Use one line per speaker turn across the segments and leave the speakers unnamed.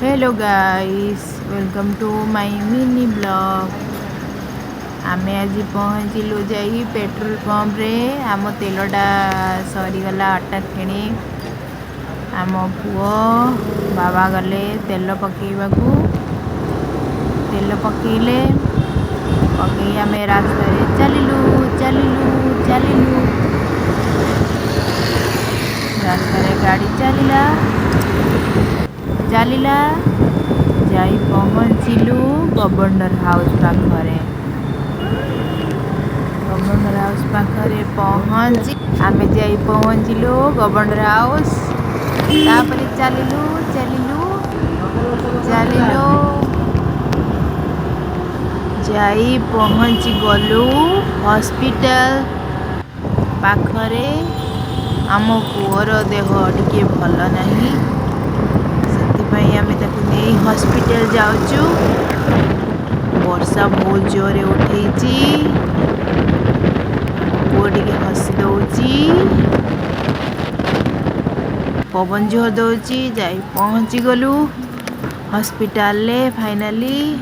Hello guys, welcome to my mini vlog. ଆମେ ଆଜି ପହଞ୍ଚିଲୁ ଯାଇ ପେଟ୍ରୋଲ ପମ୍ପରେ। ଆମ ତେଲଟା ସରିଗଲା ହଠାତ୍ କିଣି। ଆମ ପୁଅ, ବାବା ଗଲେ ତେଲ ପକେଇବାକୁ। ତେଲ ପକେଇଲେ, ପକେଇ ଆମେ ରାସ୍ତାରେ ଚାଲିଲୁ, ଚାଲିଲୁ, ଚାଲିଲୁ। ରାସ୍ତାରେ ଗାଡ଼ି ଚାଲିଲା, ଚାଲିଲା, ଯାଇ ପହଞ୍ଚିଲୁ ଗଭର୍ଣ୍ଣର ହାଉସ୍ ପାଖରେ। ଗଭର୍ଣ୍ଣର ହାଉସ୍ ପାଖରେ ପହଞ୍ଚି, ଆମେ ଯାଇ ପହଞ୍ଚିଲୁ ଗଭର୍ଣ୍ଣର ହାଉସ୍। ତାପରେ ଚାଲିଲୁ, ଚାଲିଲୁ, ଚାଲିଲୁ, ଯାଇ ପହଞ୍ଚି ଗଲୁ ହସ୍ପିଟାଲ ପାଖରେ। ଆମ ପୁଅର ଦେହ ଟିକେ ଭଲ ନାହିଁ, ସେଥିପାଇଁ ଆମେ ତାକୁ ନେଇ ହସ୍ପିଟାଲ ଯାଉଛୁ। ବର୍ଷା ବହୁତ ଜୋରରେ ଉଠେଇଛି। ଆମ ପୁଅ ଟିକେ ହସି ଦଉଛି। ପବନ ଜୋର ଦଉଛି। ଯାଇ ପହଞ୍ଚି ଗଲୁ ହସ୍ପିଟାଲରେ। ଫାଇନାଲି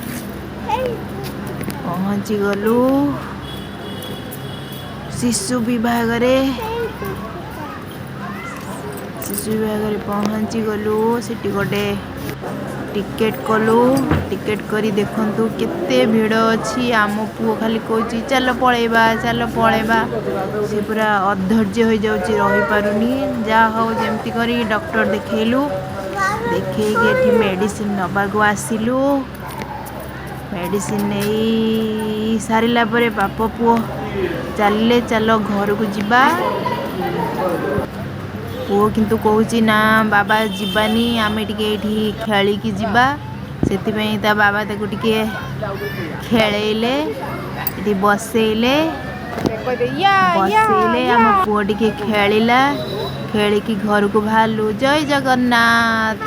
ପହଞ୍ଚି ଗଲୁ ଶିଶୁ ବିଭାଗରେ। ଶିଶୁ ବିଭାଗରେ ପହଞ୍ଚି ଗଲୁ। ସେଠି ଗୋଟେ ଟିକେଟ୍ କଲୁ। ଟିକେଟ୍ କରି ଦେଖନ୍ତୁ କେତେ ଭିଡ଼ ଅଛି। ଆମ ପୁଅ ଖାଲି କହୁଛି, "ଚାଲ ପଳେଇବା, ଚାଲ ପଳେଇବା।" ସେ ପୁରା ଅଧୈର୍ଯ୍ୟ ହୋଇଯାଉଛି, ରହିପାରୁନି। ଯାହା ହଉ, ଯେମିତି କରି ଡକ୍ଟର ଦେଖେଇଲୁ। ଦେଖେଇକି ଏଠି ମେଡ଼ିସିନ ନେବାକୁ ଆସିଲୁ। ମେଡ଼ିସିନ ନେଇ ସାରିଲା ପରେ ବାପ ପୁଅ ଚାଲିଲେ, "ଚାଲ ଘରକୁ ଯିବା।" ପୁଅ କିନ୍ତୁ କହୁଛି, "ନା ବାବା, ଯିବାନି, ଆମେ ଟିକେ ଏଇଠି ଖେଳିକି ଯିବା।" ସେଥିପାଇଁ ତା ବାବା ତାକୁ ଟିକେ ଖେଳେଇଲେ, ଏଠି ବସେଇଲେ। ବସେଇଲେ, ଆମ ପୁଅ ଟିକେ ଖେଳିଲା। ଖେଳିକି ଘରକୁ ବାହାରିଲୁ। ଜୟ ଜଗନ୍ନାଥ।